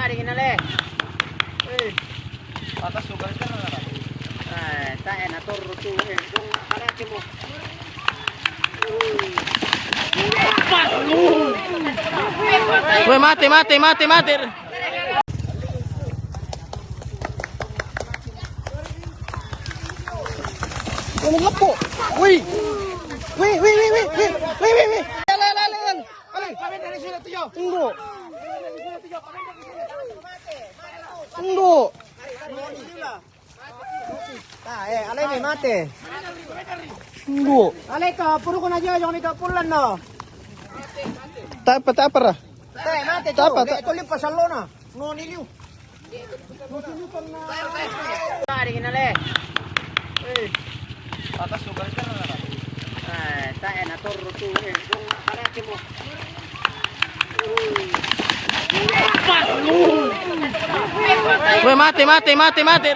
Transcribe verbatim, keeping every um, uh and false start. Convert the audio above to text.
Dingin na le. Eh. Patas juga ka na. Eh, tae na toro tu, eh. Dong, para mo. Uy, mate, mate, mate, mate. Ano nga po? Uy! Uy, uy, uy, uy, uy, uy, uy, uy. Ala, ala, ala, ala. Alay, pabenta na sila tuyo. Tunggu. Tunggu. Ah, eh, alay ni mate. Tunggu. Alay ka, puro ko na dyan, yung ito, pulan, no? Tapa, tapa ra. Tae, mate, Tapa, tapa. Ito, lipas, alo na. No, niliw. Pare, ginale. Eh. Patas juga ka na. Eh, tae na toro tu, eh. Dong, para mo. Uy, mate, mate, mate, mate.